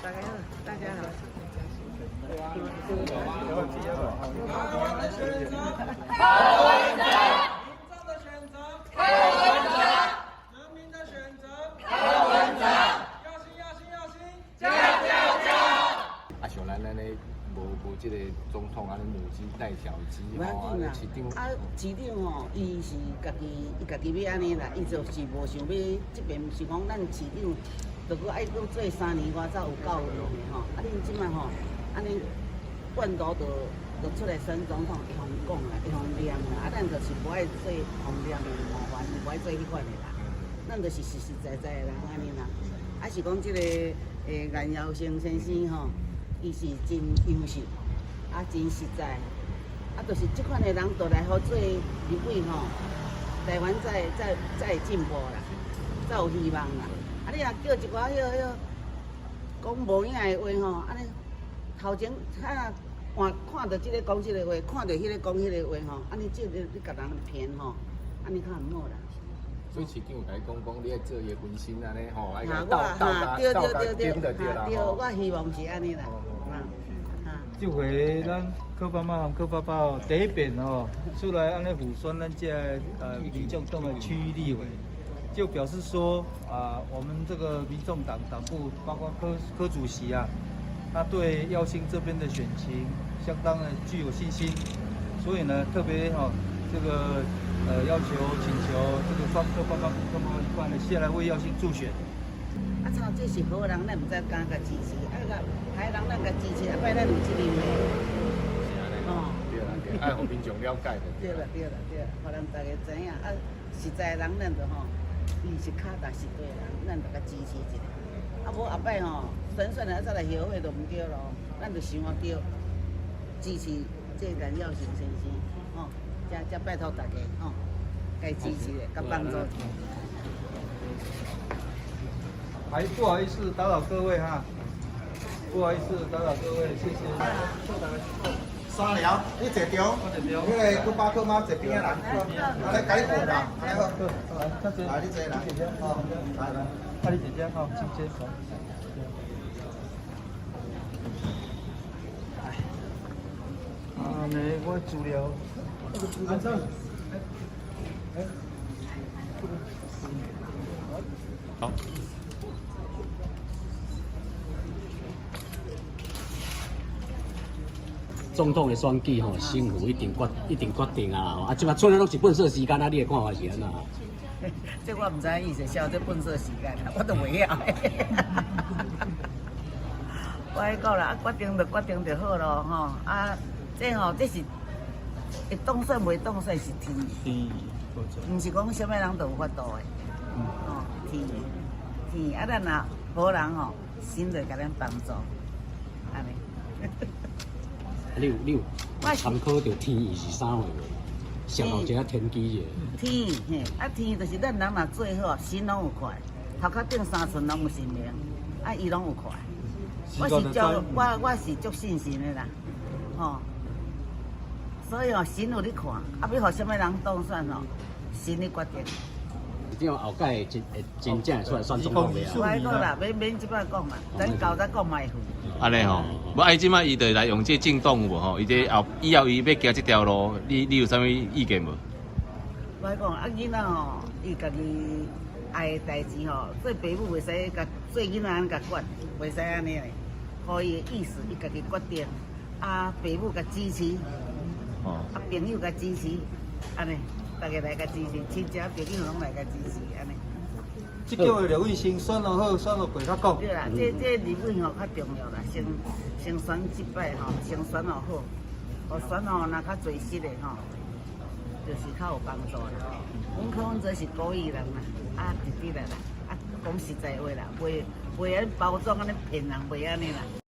大家好，大家好。台灣的選擇，柯文哲，民眾的選擇，柯文哲，人民的選擇，柯文哲，耀星耀星耀星，加加加！啊，像咱按呢無這個總統按呢母雞帶小雞無要吼，緊啦。市長。啊，市長吼，伊是家己，伊家己欲按呢啦，伊就是無想欲這邊，是講咱市長，就閣愛閣做3年外才有夠用的吼。啊，恁這擺吼，按呢貫頭就出來選總統，會予講啦，會予念啦。啊，咱就是無愛做予念的麻煩，無愛做彼款的啦。咱就是實實在在的人按呢啦。啊，是講這個顏耀星先生吼，伊是真優秀，啊，真實在。啊，就是這款的人，就來予做立委吼，台灣才會進步啦，才有希望啦。啊，你若叫一寡彼講無影的話吼，按呢頭前啊換看著這个講這个話，看著彼个講彼个話吼，按呢這个你共人騙吼，按呢較毋好啦。所以市長有共伊講講，你愛做伊的分身按呢吼，愛哈，共鬥我鬥甲對鬥共對對點就對啦對，吼。我希望是按呢啦。啊啊。這回咱柯爸媽和柯爸爸哦，第一遍哦出來按呢輔選咱這民眾黨的區域立委，就表示說啊，我們這個民眾黨黨部包括柯柯主席啊，他對耀星這邊的選情相當的具有信心，所以呢特別哈這個要求請求這個雙柯爸爸跟柯媽媽一塊呢下來為耀星助選。啊，操，這是好人，咱毋知敢共支持；啊，共歹人，咱共支持，啊，歹咱有責任的。是按呢。哦。對啦對，愛予民眾了解就對啦對啦對啦，予人逐家知影。啊，實在人咱就吼，伊是跤踏實地的人，咱就共支持一下。啊，無後擺吼，選選了再來後悔就毋對咯。咱就想著支持這個顏耀星先生，吼，才拜託大家吼，共支持的，共幫助。還不好意思打擾各位哈，不好意思打擾各位，謝謝。三條，你坐中，彼个柯爸柯媽坐邊仔人，啊來共你換啦，按呢好。來，來你坐來，好，來來，啊你姐姐好，請接手。啊，呢我資料。安生，哎，好。總統的選舉吼，勝負一定決定啊！啊，這擺賰的攏是糞掃時間啊，你的看法是按怎？這我毋知影意思，啥叫糞掃時間啊，我都袂曉。我愛講啦，啊，決定就決定就好咯，吼啊，這吼這是會當選袂當選是天，毋是講啥物人都有法度的，吼天天啊，咱若好人吼，神就會共咱幫助，按呢。你有參考著天意是啥貨無？上後一下天機者。天嘿，啊天就是咱人若做好，神攏有看，頭殼頂3寸攏有神明，啊伊攏有看。我是足我是足信神的啦，吼。所以吼，神有咧看，啊欲予啥物人當選吼，神咧決定。這樣後蓋真會真正會出來選總統袂我啊？愛講啦，免這擺講啦，等到才講嘛會。按呢吼，無啊伊這擺伊就來用這個政黨有無吼？伊這後以後伊欲行這條路，你有啥物意見無？我講啊，囡仔吼，伊家己愛的代誌吼，做爸母袂使共做囡仔按呢共管，袂使按呢咧。予伊的意思，伊家己決定。啊，爸母共支持，啊朋友共支持，按呢，逐家來共支持，親戚朋友攏來共支持，按呢。這叫的劉玉興選予好，選予過較講。對啦，這立委吼較重要啦，先選這擺吼，先選予好，予選予若較濟席的吼，就是較有幫助啦。阮柯文哲是古意人啦，啊直直來啦，啊講實在話啦，袂按包裝按呢騙人，袂按呢啦。